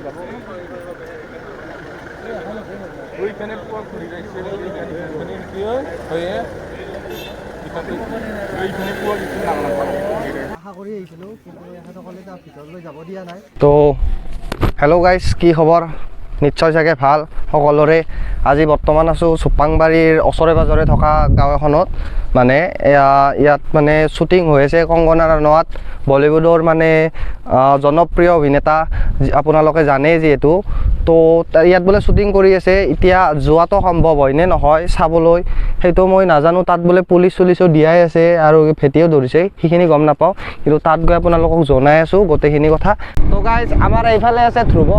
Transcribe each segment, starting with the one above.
যাব। ওইখানে পুৰো ঘুৰে যাচ্ছে ওইখানে কি হয়ে ওইখানে পুৰো কিছু নাম। আশা কৰি আহিছিলোঁ, কিন্তু এখেতসকলে তাৰ ভিতৰলৈ যাব দিয়া নাই। তো হেল্ল' গাইজ, কি খবৰ? নিশ্চয় চাগে ভাল সকলোৰে। আজি বৰ্তমান আছোঁ চুপাংবাৰীৰ ওচৰে পাঁজৰে থকা গাঁও এখনত। মানে এয়া ইয়াত মানে শ্বুটিং হৈ আছে কংগনা ৰাণাৱত, বলিউডৰ মানে জনপ্ৰিয় অভিনেতা, আপোনালোকে জানেই যিহেতু। তো ইয়াত বোলে শ্বুটিং কৰি আছে। এতিয়া যোৱাটো সম্ভৱ হয়নে নহয় চাবলৈ, সেইটো মই নাজানো। তাত বোলে পুলিচ চুলিচো দিয়াই আছে আৰু ভেটিও ধৰিছে, সেইখিনি গম নাপাওঁ। কিন্তু তাত গৈ আপোনালোকক জনাই আছোঁ গোটেইখিনি কথা। তো গাইজ, আমাৰ এইফালে আছে ধ্ৰুৱ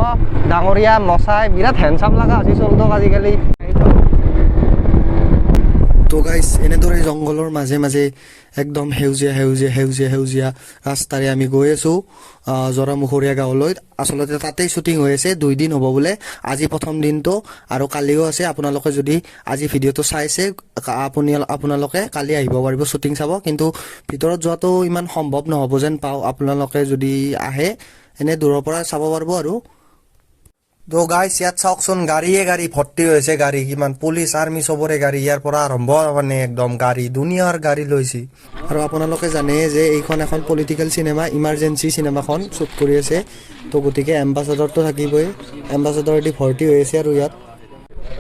ডাঙৰীয়া মচাই, বিৰাট হেণ্ডচাম লগা হৈছে চলটোক আজিকালি। তো গাইজ, এনেদৰে জংঘলৰ মাজে মাজে একদম সেউজীয়া সেউজীয়া সেউজীয়া সেউজীয়া ৰাস্তাৰে আমি গৈ আছোঁ জৰামুখৰীয়া গাঁৱলৈ। আচলতে তাতেই শ্বুটিং হৈ আছে। 2 দিন হ'ব বোলে। আজি প্ৰথম দিনটো আৰু কালিও আছে। আপোনালোকে যদি আজি ভিডিঅ'টো চাইছে, আপোনালোকে কালি আহিব পাৰিব শ্বুটিং চাব। কিন্তু ভিতৰত যোৱাটো ইমান সম্ভৱ নহ'ব যেন পাওঁ। আপোনালোকে যদি আহে, এনে দূৰৰ পৰা চাব পাৰিব আৰু। তো গাইছ, ইয়াত চাওকচোন, গাড়ীয়ে গাড়ী ভৰ্তি হৈছে। গাড়ী কিমান, পুলিচ, আৰ্মি চবৰে গাড়ী। ইয়াৰ পৰা আৰম্ভ মানে একদম গাড়ী, দুনিয়াৰ গাড়ী লৈছে। আৰু আপোনালোকে জানে যে এইখন এখন পলিটিকেল চিনেমা, ইমাৰ্জেঞ্চি চিনেমাখন শ্বুট কৰি আছে। তো গতিকে এম্বাচাডৰটো থাকিবই, এম্বাচাডৰেদি ভৰ্তি হৈ আছে। আৰু ইয়াত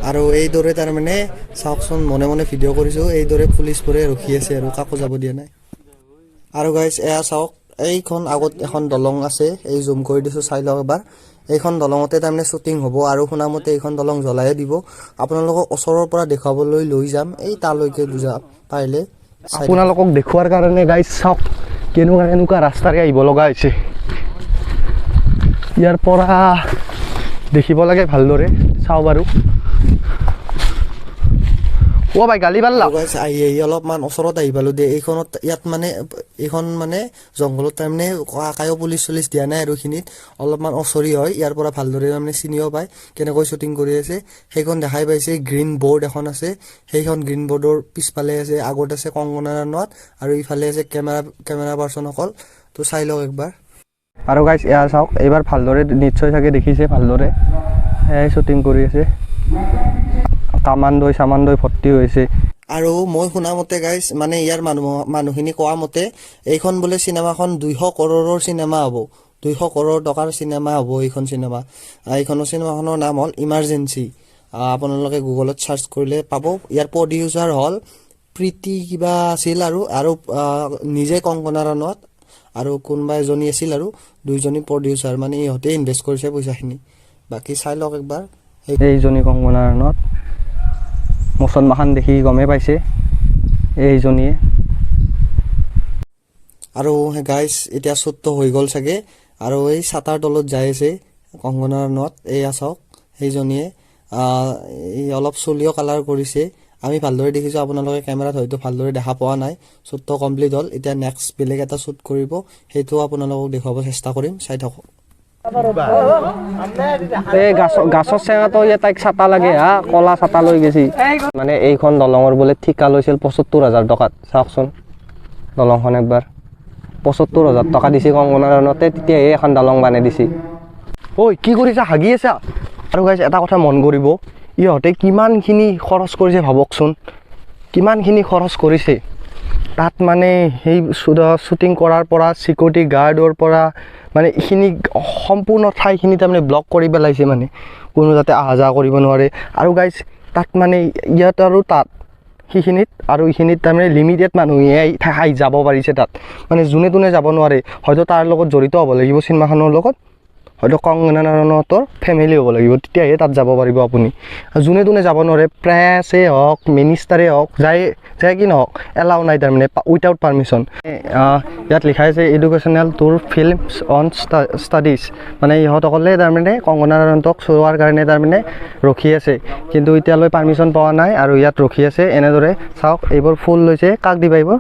আৰু এইদৰে তাৰমানে চাওকচোন, মনে মনে ভিডিঅ' কৰিছোঁ, এইদৰে পুলিচবোৰে ৰখি আছে আৰু কাকো যাব দিয়া নাই। আৰু গাইছ, এয়া চাওক, এইখন আগত এখন দলং আছে, এই জুম কৰি দিছোঁ, চাই লওক এবাৰ। এইখন দলঙতে তাৰমানে শ্বুটিং হ'ব আৰু শুনামতে এইখন দলং জ্বলাইয়ে দিব। আপোনালোকক ওচৰৰ পৰা দেখুৱাবলৈ লৈ যাম, এই তালৈকে লৈ যাম পাৰিলে, চাই থাকক। আপোনালোকক দেখুৱাৰ কাৰণে গাইজ, চাওক কেনেকুৱা কেনেকুৱা ৰাস্তাৰে আহিব লগা হৈছে। ইয়াৰ পৰা দেখিব লাগে ভালদৰে। চাওঁ বাৰু। অ' ভাই, গালি পাল্লা। আৰু গাইছ, আহি আহি অলপমান ওচৰত আহি পালোঁ দে। এইখনত ইয়াত মানে এইখন মানে জংঘলত তাৰমানে কায়ো পুলিচ চুলিচ দিয়া নাই আৰু এইখিনিত অলপমান ওচৰি হয়। ইয়াৰ পৰা ভালদৰে তাৰমানে চিনিও পায় কেনেকৈ শ্বুটিং কৰি আছে। সেইখন দেখাই পাইছে, গ্ৰীণ বৰ্ড এখন আছে। সেইখন গ্ৰীণ বৰ্ডৰ পিছফালে আছে, আগত আছে কংগনা ৰাণাৱত আৰু ইফালে আছে কেমেৰা পাৰ্চনসকল। তো চাই লওক একবাৰ। আৰু গাইজ, এয়া চাওক, এইবাৰ ভালদৰে নিশ্চয় চাগে দেখিছে ভালদৰে। সেয়াই শ্বুটিং কৰি আছে। কামাণ্ডৈ চামাণ্ডৈ ভৰ্তি হৈছে। আৰু মই শুনা মতে গাইজ, মানে ইয়াৰ মানুহখিনি কোৱা মতে এইখন বোলে চিনেমাখন 200 কৰোৰৰ চিনেমা হ'ব। 200 কৰোৰ টকাৰ চিনেমা হ'ব এইখন চিনেমা। এইখনৰ চিনেমাখনৰ নাম হ'ল ইমাৰ্জেঞ্চি। আপোনালোকে গুগলত চাৰ্চ কৰিলে পাব। ইয়াৰ প্ৰডিউচাৰ হ'ল প্ৰীতি কিবা আছিল আৰু আৰু নিজে কংগনা ৰাণাৱত আৰু কোনোবা এজনী আছিল আৰু দুইজনী প্ৰডিউচাৰ, মানে ইহঁতে ইনভেষ্ট কৰিছে পইচাখিনি। বাকী চাই লওক একবাৰ। এইজনী কংগনা ৰাণাৱত, মুছলমানখন দেখি গমেই পাইছে, এইজনীয়ে। আৰু গাইজ, এতিয়া শ্বুটটো হৈ গ'ল চাগে আৰু এই ছাতাৰ তলত যাই আছে কংগনা ৰাণাৱত। এইয়া চাওক, সেইজনীয়ে এই অলপ চুলিও কালাৰ কৰিছে। আমি ভালদৰে দেখিছোঁ, আপোনালোকে কেমেৰাত হয়তো ভালদৰে দেখা পোৱা নাই। শ্বুটটো কমপ্লিট হ'ল, এতিয়া নেক্সট বেলেগ এটা শ্বুট কৰিব, সেইটোও আপোনালোকক দেখুৱাব চেষ্টা কৰিম। চাই থাকক। এই গাছৰ চেঙাটো ইয়াত তাইক ছাতা লাগে। হা, কলা ছাতা লৈ গেছি। মানে এইখন দলঙৰ বোলে ঠিকা লৈছিল 75,000 টকাত। চাওকচোন দলংখন একবাৰ। 75,000 টকা দিছে কংগনা ৰাণাৱতে, তেতিয়াহে এখন দলং বনাই দিছে। ঐ, কি কৰিছা? হাগি আছা? আৰু গাইজ, এটা কথা মন কৰিব, ইহঁতে কিমানখিনি খৰচ কৰিছে ভাবকচোন, কিমানখিনি খৰচ কৰিছে তাত। মানে সেই শ্বুটিং কৰাৰ পৰা, চিকিউৰিটি গাৰ্ডৰ পৰা, মানে এইখিনি সম্পূৰ্ণ ঠাইখিনি তাৰমানে ব্লক কৰি পেলাইছে, মানে কোনো যাতে অহা যোৱা কৰিব নোৱাৰে। আৰু গাইজ, তাত মানে ইয়াত আৰু তাত সেইখিনিত আৰু এইখিনিত তাৰমানে লিমিটেড মানুহে আহি যাব পাৰিছে তাত। মানে যোনে তোনে যাব নোৱাৰে। হয়তো তাৰ লগত জড়িত হ'ব লাগিব চিনেমাখনৰ লগত, হয়তো কংগনা ৰাণাৱতৰ ফেমিলি হ'ব লাগিব, তেতিয়াহে তাত যাব পাৰিব আপুনি। আৰু যোনে তোনে যাব নোৱাৰে। প্ৰেছেই হওক, মিনিষ্টাৰেই হওক, যাই যাই কি নহওক, এলাউ নাই তাৰমানে উইথাউট পাৰ্মিশ্যন। ইয়াত লিখা আছে "educational tour films on studies"। মানে ইহঁতসকলে তাৰমানে কংগনা ৰাণাৱতক চোৱাৰ কাৰণে তাৰমানে ৰখি আছে, কিন্তু এতিয়ালৈ পাৰ্মিশ্যন পোৱা নাই আৰু ইয়াত ৰখি আছে এনেদৰে। চাওক, এইবোৰ ফুল লৈছে। কাক দিবা এইবোৰ?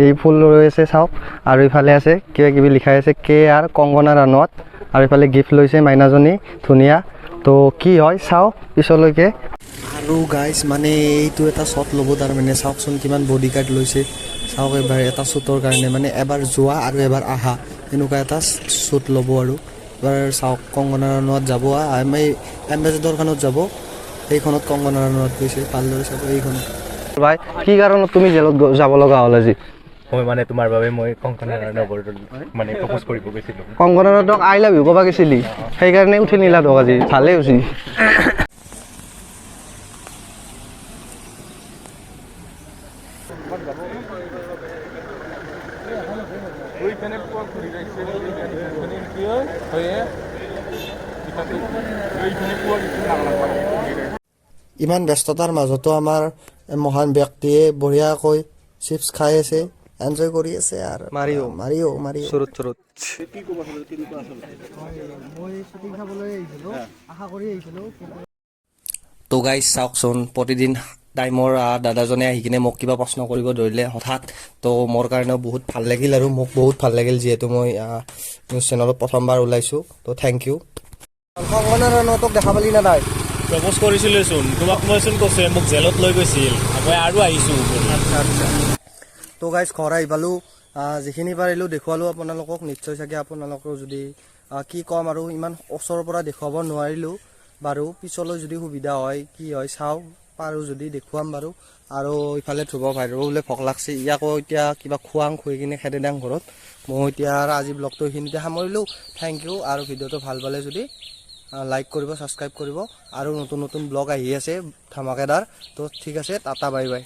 এই ফুল লৈ আছে চাওক। আৰু ইফালে আছে কিবা কিবি লিখাই আছে, কে আৰ কংগনা ৰাণাৱত। আৰু ইফালে গিফ্ট লৈছে মাইনাজনী ধুনীয়া। তো কি হয় চাওঁ পিছলৈকে। আৰু গাইজ, মানে এইটো এটা শ্বট ল'ব তাৰমানে। চাওকচোন কিমান বডি গাৰ্ড লৈছে, চাওক এবাৰ। এটা শ্বুটৰ কাৰণে মানে এবাৰ যোৱা আৰু এবাৰ আহা, এনেকুৱা এটা শ্বুট ল'ব আৰু। এবাৰ চাওক, কংগনা ৰাণাৱত যাব, আমি এম্বেচেডৰখনত যাব। এইখনত কংগনা ৰাণাৱত গৈছে, ভালদৰে চাব এইখনত। ভাই, কি কাৰণত তুমি জেলত যাব লগা হ'ল আজি? মই মানে তোমাৰ বাবে মই কংকনা ৰাণাৱত মানে প্ৰপ'জ কৰিব গৈছিলোঁ। কংগনা ৰাণাৱতক I love you ক'বা গৈছিলি, সেইকাৰণে উঠি নিলা তোক আজি। ভালেই হৈছে। ওইখানে পুয়া ঘুৰি ৰাখছে, ওইখানে কি হয় হয়ে ওইখানে পুয়া কিছু নাগলা। ইমান ব্যস্ততাৰ মাজতো আমাৰ মহান ব্যক্তিয়ে বঢ়িয়াকৈ চিপছ খাই আছে, এনজয় কৰি আছে আৰু মাৰিও। মাৰিও মাৰিও। চুৰুত চুৰুত। মই শ্বুটিং চাবলৈ আহিছিলোঁ, আশা কৰি আহিছিলোঁ। তো গাইজ, চাওকচোন, প্ৰতিদিন টাইমৰ দাদাজনে আহি কিনে মোক কিবা প্ৰশ্ন কৰিব ধৰিলে হঠাৎ। তো মোৰ কাৰণেও বহুত ভাল লাগিল আৰু মোক বহুত ভাল লাগিল, যিহেতু মই নিউজ চেনেলত প্ৰথমবাৰ ওলাইছোঁ। তো thank U. Kangana ৰাণাৱতক দেখা পালি না নাই? প্ৰপ'জ কৰিছিলোচোন তোমাক মইচোন, কৈছে মোক জেলত লৈ গৈছিল, মই আৰু আহিছো। আচ্ছা। তো গাইজ, ঘৰ আহি পালোঁ। যিখিনি পাৰিলোঁ দেখুৱালোঁ আপোনালোকক। নিশ্চয় চাগে আপোনালোকেও যদি কি ক'ম আৰু, ইমান ওচৰৰ পৰা দেখুৱাব নোৱাৰিলোঁ বাৰু। পিছলৈ যদি সুবিধা হয়, কি হয় চাওঁ, পাৰোঁ যদি দেখুৱাম বাৰু। আৰু ইফালে ধ্ৰুৱ ভাইৰো বোলে ভোক লাগছে, ইয়াকো এতিয়া কিবা খুৱাং, খুৱাই কিনে খেদে দাং ঘৰত। মই এতিয়া আৰু আজি ব্লগটো এইখিনিতে সামৰিলোঁ। Thank U. আৰু ভিডিঅ'টো ভাল পালে যদি লাইক কৰিব, ছাবস্ক্ৰাইব কৰিব আৰু নতুন নতুন ব্লগ আহি আছে ধামাকেদাৰ। তো ঠিক আছে, টাটা, বাই বাই।